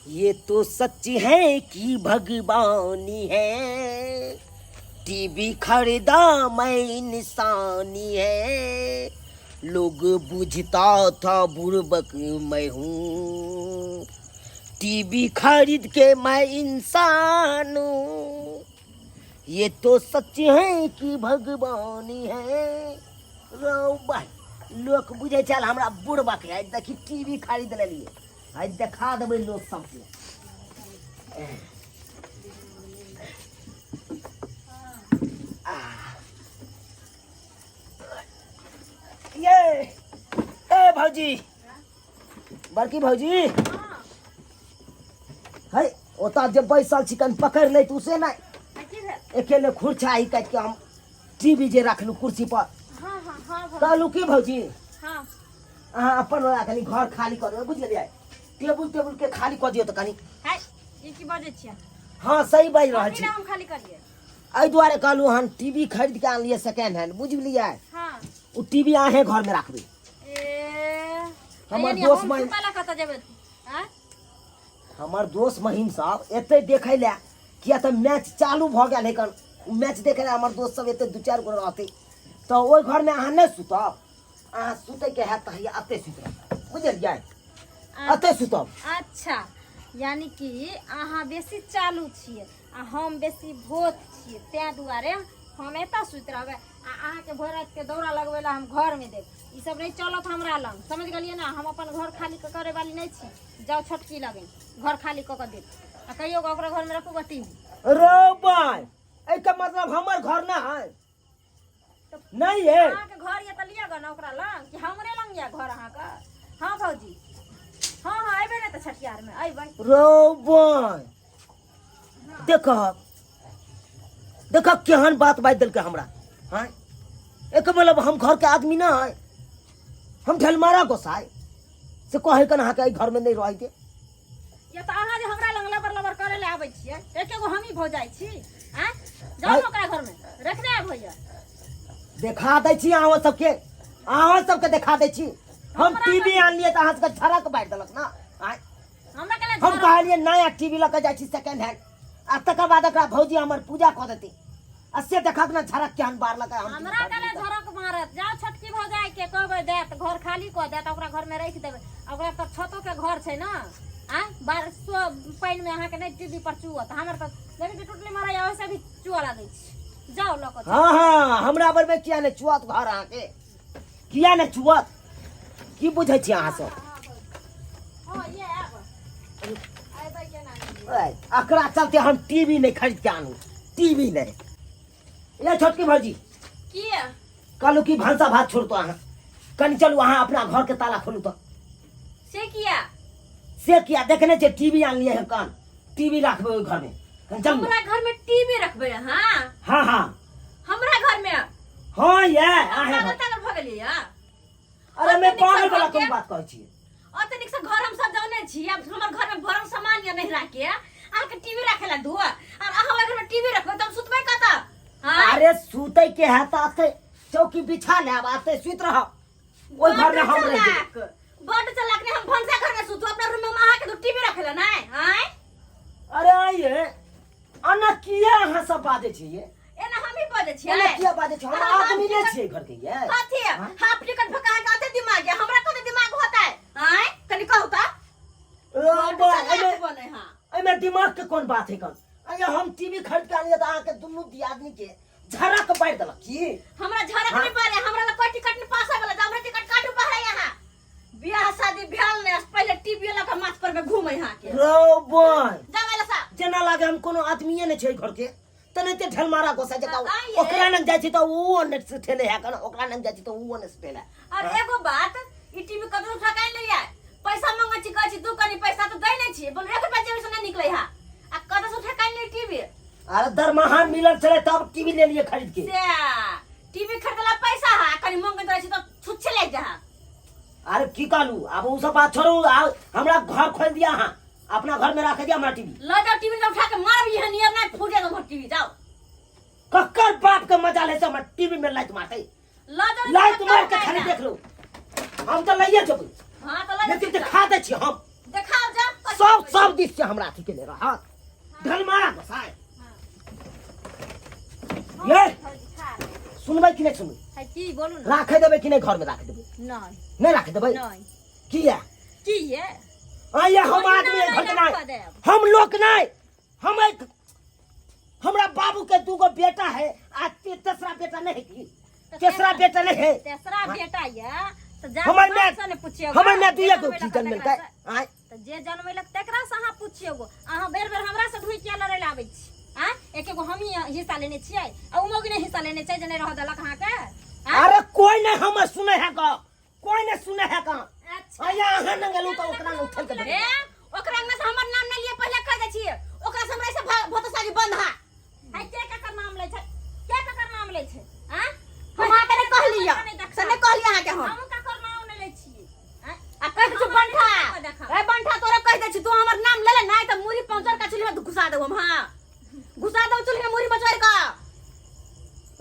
ये तो सच है कि भगवानी है, टीवी खरीदा मैं इंसानी है, लोग बुझता था बुड़बक मैं हूँ, टीवी खरीद के मैं इंसान हूँ। ये तो सच है कि भगवानी है। रौ बा, लोक बुझै छल हमरा बुड़बक है, देखी टीवी खरीद लेलियै, आइ देखा देबै लोक सबके। ये ए भौजी, बड़की भौजी है, ओतऽ जे बैसल छी कनि पकड़ि लै तू से नहि, अकेले खुर्चा ही काटि के हम टीवी जे रखलू कुर्सी पर। हाँ हाँ हाँ भौजी। कहलू की भौजी, हाँ। अहाँ अपन वाला कनि घर खाली कऽ दियौ, बुझि गेलियै? टेबुल टेबुल के खाली कऽ दियौ तऽ कनि। है, ई की बजै छियै? हँ, सही बाजि रहल कथी छी। लए हम खाली करियै? एहि दुआरे कहलहुँ हन, टीवी खरीद के आनलियै सेकेंड हैंड, बुझि गेलियै? हाँ। ओ टीवी अहें घर में राखबै। ए, हमर यानी दोस्त हम सुतै लए कतऽ जेबै? आँय? हमर दोस्त महीम साहब एते देखै लए, किया तऽ मैच चालू भऽ गेल है कन, ओ मैच देखै लए हमर दोस्त सब एते दू चारि गो रहतै, तऽ ओहि घरमे अहाँ नहि सुतब। अहाँ सुतैके हैत तऽ हैया एते सुति रहब, बुझलियै? एते सुतब। अच्छा, यानी कि अहाँ बेसी चालू छियै आ हम बेसी भोथ छियै, ताहि दुआरे हम एतऽ सुति रहबै आ अहाँके भरि रातिके दौरा लगबै लए हम घरमे देब। ई सब नहि चलत हमरा लग, समझ गेलियै ने? हम अपन घर खाली करे वाली नहि छी। जाउ छोटकी लगे, घर खाली कऽ कऽ देब आ कहियो कऽ ओकरा घरमे रखू गऽ टीवी। रो बाय, एहिके मतलब हमर घर ना है नहीं है? अहाँके घर यऽ तऽ लिअ गऽ ने ओकरा लग, कि हमरे लग यऽ घर अहाँके? हाँ भौजी, हाँ हाँ, अयबै ने तऽ छठियारमे अयबै। रो बाय, देख देख केहन बात बाजि देलकै हमरा। हाँ, एक मतलब हम घर के आदमी ना है, हम ढेलमारा गोसाई से कहे कन अहाँके एहि घर में नहीं रह दे। या तऽ अहाँ जे हमरा लग लबर लबर करे लए आबै छियै, एके गो हमही भऽ जाइ छी? आँय, जाउ ने ओकरा घरमे रखने आबि होइया। देखा दै छी अहाँ सबके, अहाँ सबके देखा दै छी। हम टीवी आनलियै तऽ अहाँ सबके झड़क बारि देलक ना। आँय? हमरा केला हम कहलियै नया टीवी लऽ कऽ जाइ छी सेकेंड हैंड, आ तकर बाद एकरा भौजी हमर पूजा कऽ देती, आ से देखक ने झड़क केहन बारलक हम। हमरा केला झड़क मारत? जाउ छोटकी भौजाई के कहबै देत, घर खाली कऽ देत, ओकरा घर में राखि देबै। ओकरा तऽ छतो के घर छै ने। आँय, बारिश पानि में अहाँके नहि टीवी पर चुअत, हमर तऽ देखै छी टुटली मारैया, ओहिसँ भी चुअ लागै छै। जाउ लऽ कऽ। हाँ हाँ, हमरा बर में किया नहि चुअत घर अहाँके? किया नहि चुअत? की बुझै छी अहाँ सब? हँ, ये आब अयबै केना नहि? ऐ, एकरा चलते हम टीवी नहीं खरीद के आनू, टीवी नहीं। ये छोटकी भौजी। किया? कहलू कि भनसा भात छोड़ तो अहाँ कनि चलू, अहाँ अपना घर के ताला खोलू तो। से किया? से किया? देखने छै टीवी आनलियै हन, कान टीवी राखबै ओहि घर में, कनि चलू। हमरा घर में टीवी रखबै अहाँ? हाँ हाँ। हमरा घर में? हाँ, ये अहें पागल घर। तागल भऽ गेलियै या? अरे मैं अत्यधिक पागल वाला सौभाग्य। कोन बात कहै छियै? अत्यधिक से घर हम सब जाने छी। अब हमर घर में भरल सामान या नहीं राखे, अहाँ के टीवी राखे ला धुआ, और अहाँ हमरा घर में टीवी रखबै त हम सुतबै कतऽ? हाँ? अरे सुतै के है तऽ अते चौकी बिछा लेब, अते सुति रहब, ओहि घर में हम बड्ड रहि जेबै। चलाक, बड्ड चलाक। नहीं हम भनसा घर में सुतू, अपना रूम में हम अहाँ के टीवी रखे ला नहीं? आँय? अरे आइए, अना किया अहाँ सब बाजै छियै? एना हम ही बजै छियै। एना किया बाजै छियै? हम अहाँ आदमी नहि टिकट- छियै घर के ये? कथी? हाँ? हाफ टिकट भका के अते दिमाग है? हमरा कते दिमाग होता है? आँय, कनि कहू तऽ। ओ, बड्ड बा, चलाक एहिमे बनै हाँ। एहिमे दिमाग के कोन बात है कन? अरे हम टीवी खरीद के आनलियै तऽ अहाँके दुनू दियादनी के झरक बारि देलक की? हमरा झरक हाँ? नहीं पारे, हमरा लग कोई टिकट नहीं पास वाला, हमरा टिकट काटू पड़े। यहाँ बियाह शादी भेल ने, पहले टीवी लगा माथ पर में घूमे यहाँ के। रौ बॉय, जावे ला सा। जेना लागे हम कोनो आदमीये नहि छै घर के, तने ते ढेलमारा गोसा जकाँ। आइए। ओकरा लग जाइ छी तऽ ओ ओने से ठेले है कन, ओकरा लग जाइ छी तऽ ओ ओने से ठेले है। और एगो बात, ई टीवी कतौ उठा के ले आय, पैसा मांगे छी, कहै छी दू कनी पैसा तो दै नै छी, बोल एक रुपया जेब से नहीं निकले हा, आ कतौ से उठा के ले टीवी? अरे दरमाहा मिलल छलै तब टीवी ले लिए खरीद के। से टीवी खरीदला पैसा हा, कनी मांगे रहै छी तो छुच्छे ले जा। अरे की कहलू, आब ओ सब बात छोड़ू, आ हमरा घर खोल दिया, अहाँ अपना घर में राख दिया हमरा टीवी। ल जाओ टीवी उठा के मारब, यह नियर ना फूट जाए हमर टीवी, जाओ। कक्कर बाप के मजा ले से हमर टीवी में लाइट मारते? ल जाओ। लाइट मार के खाली देख लो, हम तो लइए जेबै। हां, तो ल जाओ। लेकिन देखा दै छी हम। देखाओ जा। सब सब दिस से हमरा अथी केने रहत धनमारा गोसाई। ये सुनबै कि नहि सुनबै? है की बोलू ना। राखे देबै कि नहि? घरमे राखे देबै? नहीं। नहि राखे देबै? नहीं। किया? की ये? आइए हम ओहिना आदमी नहि घर के राखऽ नहीं देब। हम लोग नहीं, हम एक हमरा बाबू के दूगो बेटा है आ तेसरा बेटा नहीं है की? तऽ तेसरा बेटा नहीं है। तेसरा बेटा ये तऽ जा हमर बाप माय से ने पुछियौ। हमर माय जे दुइये गो जनमेलक की जनमेलकै? तकरा से। आँय? तऽ जे जनमेलक तकरा से अहाँ पुछियौ। अहाँ बेर बेर हमरा से ढुकि किया लड़ै लए आबै छी? आँय, एक एगो हमही हिस्सा लेने छियै आ उ मौगी नहि हिस्सा लेने छै जे नहि रहऽ देलक अहाँके? आँय? अरे कोई नहीं हमर सुने है का, कोई नहीं सुने है का। अच्छा। आया अहाँ न गेलू तऽ ओकरा न उठल के ए, ओकरा अंगना से हमर नाम नहि लिए, पहिले कह दै छियै। ओकरा से हमरा ऐसे भतसाजी बंद हा। है के ककर नाम लै छै? के ककर नाम लै छै? आँ? हम अहाँके नहि कहलियै, से नहि कहलियै अहाँके हम। हमहूँ ककर नाम नहि लै छियै। आँ? आ कह दै छियौ बंठा, ए बंठा, तोरा कह दै छी, तू हमर नाम ले ले नहि तऽ मुरी पंचर का चूल्ही में घुसा देबौ हम। हाँ, घुसा देबौ चूल्ही में मुरी मचोरि कऽ।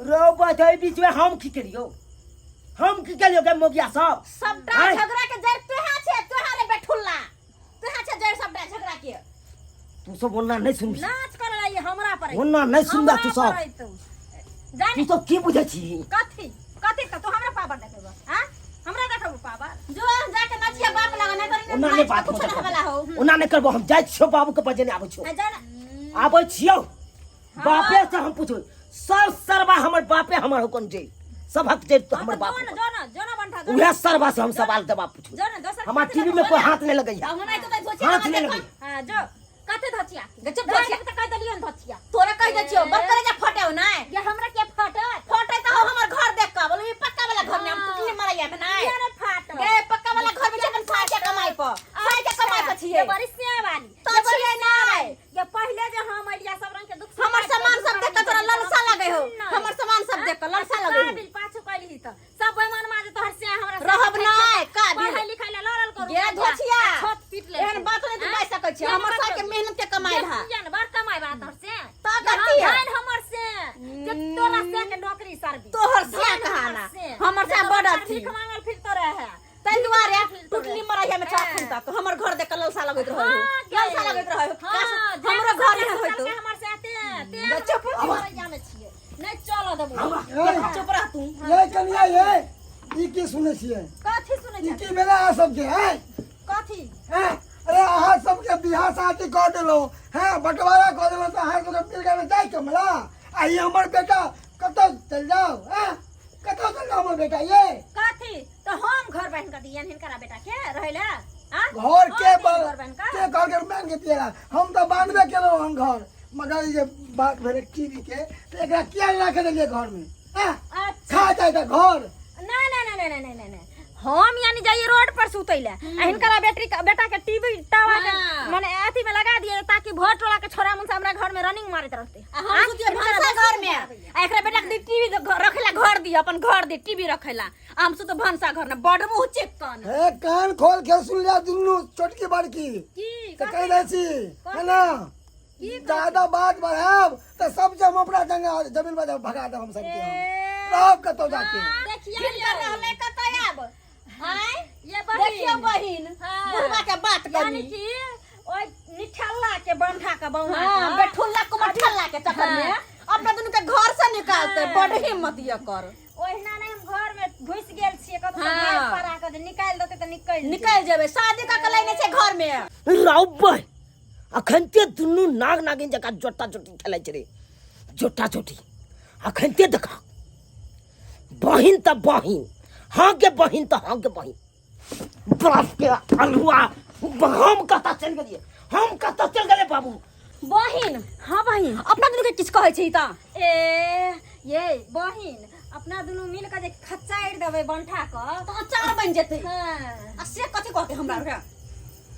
रो बजै बीच में हम की करियौ? हम की करियौ गे मोगिया सब? सबटा आँय? झगड़ा के जड़ तोहा छै, तोहा रे बेठुल्ला, तोहा छै जड़ सबटा झगड़ा के। तू सब ओना नहीं सुनबी। नाच कर रही हमरा पर। ओना नहीं सुनबा तू सब। हमरा पर तू जाने। तू सब की बुझै छी? कथी कथी? त तू हमरा पावर देखेबो? हां, हमरा देखेबो पावर? जो जाके नचिया बाप लगा, नहीं तो ओना नहीं बात कुछ ना वाला हो। ओना नहीं करबो। हम जाइ छियौ बाबू के बजेने, आबै छियौ। आ जा ना। आबै छियौ, बापे से हम पूछबै। सब सरबा हमर बापे हमर हुकम जे सबहक जे तो हाँ, हमर तो बाप जो ना, जो ना, जो ना बंठा, जो उहे ना। सरबा से हम सवाल जवाब पूछबै। जो ना, दोसर हमार कथी टीवी में देखबै? कोई हाथ नहीं लगैया। हम नहीं तो धोचिया हाथ नहीं लगैया। हाँ, जो कथी धचिया? गजब धचिया धचिया। त कह देलियन धचिया। तोरा कह दै छियौ, बस करे जा फटे हो नै। ये हमरा के फटत? फटे त हो हमर घर देख के, बोलू ई पक्का वाला घर ने हम टुटली मरैया में नै। ये ने फाटत। गे पक्का वाला घर में अपन साय के कमाई पर, साय के कमाई पर छियै। ये बड़ी सिया वाली। तो ये बड़ी छियै सिया नै। वाली। ये पहिले जे हम एलिया सब रंग के दुख हमर सामान सब देख के तोरा ललसा लगे हो। नहि। हमर सामान सब देख के ललसा लगे हो। काबिल पाछू कैली त सब बेईमान जे तोहर से हमरा से रहब नै, काबिल। पढ़ाई लिखाई ला लड़ल करू। गे धोछिया। छत पीट ले। एहन बात नहि तू बाजि सकै छी। हमर सबके मेहनत के कमाई है। किया ने बड़ कमाई बा तोहर से? तऽ कथी है? धन हमर से जे तोरा से के नौकरी सर्विस। तोहर से कहाना। हमर से बड़ अथी। भीख मांगल फिर तो रहे है। ताहि दुआरे टुटली मरैया में चाखुन तक हमर घर देख के ललसा लगैत रहै हो। ललसा लगैत रहै हो। काश हमरो घर एहन होइतो। हमर से आते ते चुप। मरैया में छियै, नहि चल देबो। चुप रह तू। ये कनिया, ये ई की सुनै छियै? कथी सुनै ई छै? की भेलै अहाँ सबके? हैं? कथी? हैं? अरे अहाँ सबके बियाह शादी कऽ देलहुँ हैं, बंटवारा कऽ देलहुँ, तऽ अहाँ सबके मिल के जाय कमला आ ई हमर बेटा कतऽ चलि जाउ? हैं, कतऽ चलि जाउ हमर बेटा ये? कथी तो हम घर बहन कर दियन हिनकरा बेटा के रहै ला? आ घर के हम दियन घर बहन के का घर के बान्हि के दिएला? हम तऽ बान्हबे केलहुँ हन घर, मगर ई जे बात भेलै टीवी के, तऽ एकरा किया नहि राखै देलियै घरमे? हैं? अच्छा। खा जाइ तऽ घर। ना ना ना ना ना ना ना ना, हम यानी जाइए रोड पर सुतै ले आ हिनकरा बेटी बेटा के टीवी टावर के माने अथी में लगा दिए ताकि भर टोला के छोरा मुंसा हमरा घर में रनिंग मारैत रहते। आ हम सुतिए भनसा घर में आ एकरा बेटा के दी टीवी रखेला घर दी, अपन घर दी टीवी रखेला, आ हम सुत भनसा घर में। बड़ मुंह चिकन। हे, कान खोल के सुन लिया दुनू छोटकी बड़की। की? तऽ कहि दै छी है ना, ज्यादा बात बढ़ायब तऽ सब हम अपना जंगा जमीन पर भगा देब हम सबके। हम रहब कतौ जाके? देखिए हिनकर रहले कतऽ आब? आँय? ये बहिन, देखियौ बहिन, हाँ। बुढ़वा के बात यानी करी कि ओइ निठल्ला के बंठा के बौहा हाँ के बेठुल्ला कुमठल्ला के चक्कर में हाँ। अपना दुनू के घर से निकालते। हाँ। बड़ हिम्मत ये कर। ओहिना नहीं हम घर में घुस गेल छियै, कतौ से हाँ। भाग पड़ा के जे निकालि देतै तऽ निकलि जेबै। निकल जेबै, शादी कऽ के लैने छै घर में। रौ अखन ते दुनू नाग नागिन जकाँ जोटा जोटी खेलै छै रे, जोटा जोटी। अखन ते देखा बहिन तऽ बहिन, हाँ के बहिन तऽ हाँ के बहिन। बाप के अलुआ, हम कतऽ चलि गेलियै? हम कतऽ चलि गेलियै बाबू? बहिन। हाँ बहिन। अपना दुनू के किछु कहै छी तऽ ए ये बहिन, अपना दुनू मिल के जे खच्चारि देबै बंठा के तऽ अचार बनि जेतै। हाँ। आ से कथी कहतै हमरा आरके?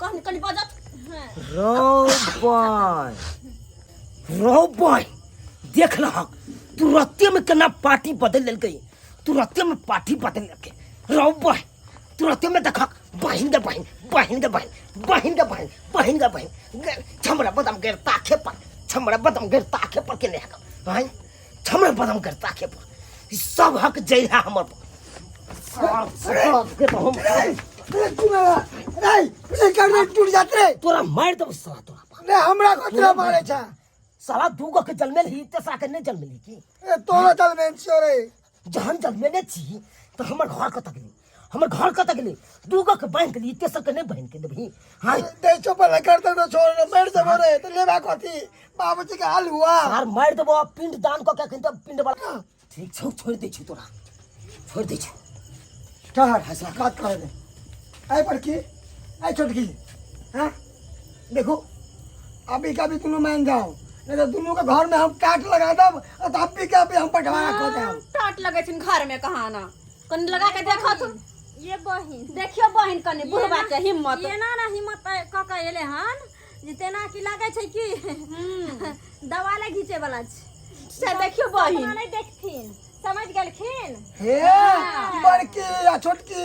कनि कनि बजत। हाँ। रौ बाय, रौ बाय, देख लहक तुरते में केना पार्टी बदलि लेलकै, तुरते में पार्टी बदलि लेलकै। रौ बाय, तुरते में देखक बहिन गे बहिन, बहिन गे बहिन, बहिन गे बहिन, बहिन गे बहिन। छमरा बदम गेर ताखे पर, छमरा बदम गेर ताखे पर के नहीं हक छमरा बदम गेर ताखे पर। ई सब हक जय है हमर पर। सब सब के तो हम रे तू मेरा रे रे कर टूट जात रे। तोरा मारि देबौ साला तोरा। रे हमरा कतरा मारे छ? साला दू गो के जन्मेल ही, तेसरा के नहि जन्मेल ही की? ए तोरा जन्मेल छियो रे। जहन जन्मेने छी तऽ हमर घर कतऽ गेलै? हमर घर कतऽ गेलै? दू गो के बान्हि के ली, तेसर के नहि बान्हि के देबही? हाँ दे चौपल करते तो छोड़ रे, मर देबो रे तो लेबा कथी बाबूजी के हाल हुआ। सार मारि देबो आ पिंड दान कऽ के अखन तऽ पिंड वाला ठीक छौ, छोड़ि दै छी तोरा, छोड़ि दै छी। ठहर, फैसला बात कर दे। आइ बड़की, आइ छोटकी, हाँ देखो अभी कभी दोनों मान जाओ, नहीं तो दोनों के घर में हम काट लगा दब और तो अभी के अभी हम बंटवारा कर देब। टाट लगे छिन घर में कहाँ ना कनी लगा के देखो तू। ये बहिन देखियो बहिन कनी बुढ़वा के हिम्मत एना ना हिम्मत क के एले हन जे तेना की लगे छै कि दवाले घीचे वाला छै। से देखियो बहिन अपना नहीं देखथिन, समझ गेलखिन। हे बड़की आ छोटकी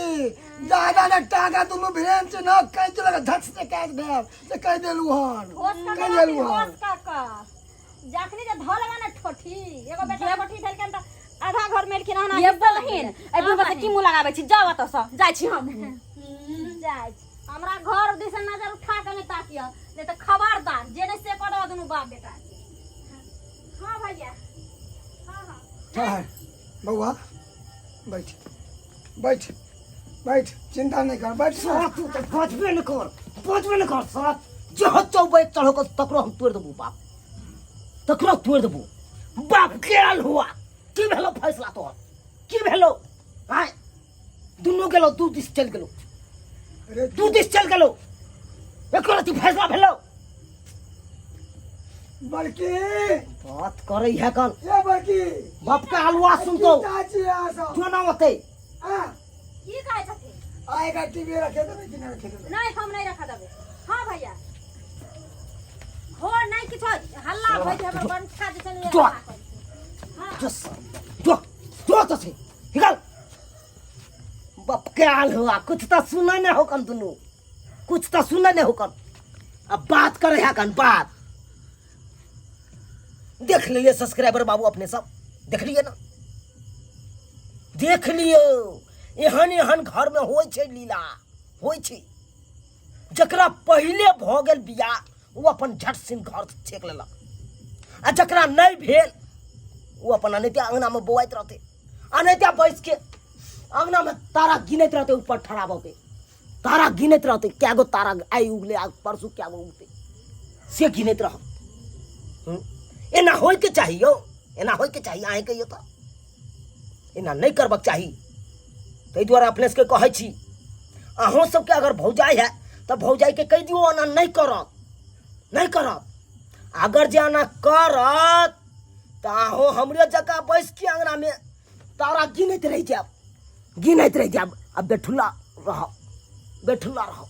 ज्यादा ने टाका दुनू भिड़ेन छै न कैच लगा झट से काट देब से कह देलू हन, होश का कह देलू हन। होश का का जखनी जे धऽ लेबा ने ठोठी, एगो बेटा ठोठी धलकन तऽ आधा घर में एलखिन हन। ये बहिन ए बुढ़वा से की मुंह लगाबै छी? जाउ एतऽ से, जाइ छी हम। जाइ छी, हमरा घर दिस नजर उठा के नहि ताकिय, नहि तऽ खबरदार जे नहि से कऽ देबऽ दुनू बाप बेटा के। हाँ भैया, हाँ हाँ। ठहर बौआ, बैठ बैठ बैठ, चिंता नहीं कर, बैठ। साला तू तऽ बचबे नहि कर, बचबे नहि कर साला। जहाँ चौबै चढ़ो के तकरो हम तोड़ि देबू बाप, तकरो तोड़ि देबू बाप। के आल हुआ की भेलो फैसला तोहर? की भेलो? आय दुनू गेलो, दू दिस चलि गेलो। अरे दू दिस चलि गेलो, एको रति फैसला भेलो? बड़की बात करे है कन ये बड़की बाप के आलुआ सुनतो चाची आ सब जो ना होते। हां की कहै छथिन? आएगा टीवी रखे देबे कि नहीं रखे देबे? नहीं, हम नहीं रखा देबे। हाँ भैया हो नहीं किछो हल्ला भइ छै, हमर बंठा जे छै ने। जो। हल्ला करै छै। हाँ। जो जो जो तो से निकल। बाप के आल हुआ कुछ तो सुने नहीं होकन, दुनू कुछ तो सुने नहीं होकन। अब बात करे है कन बात। देख लिए सब्सक्राइबर बाबू अपने सब देख लिए ना, देख लियो एहन एहन घर में होइ छै लीला होइ छै। जकरा पहिले भऽ गेल बियाह ओ अपन झट सिन घर छेक लेलक, आ जकरा नहि भेल ओ अपन अनैते अङ्गनामे बौआइत रहतै, अनैते बैस के अङ्गनामे तारा गिनैत रहतै, ऊपर ठड़ा भऽ के तारा गिनैत रहतै, कए गो तारा आइ उगलै आ परसू कए गो उगतै से गिनैत रहत। एना होइके चाही यौ, एना होइके चाही? अहीँ कहियौ तऽ एना नहि करबाक चाही। ताहि दुआरे अपने सबके कहै छी, अहूँ सबके अगर भौजाइ है तऽ भौजाइके कहि दियौ एना नहि करत, नहि करत। अगर जे एना करत तऽ अहूँ हमरे जकाँ बैस के अङ्गनामे तारा गिनैत रहि जायब, गिनैत रहि जायब आ बेठुला रहब, बेठुला रहब।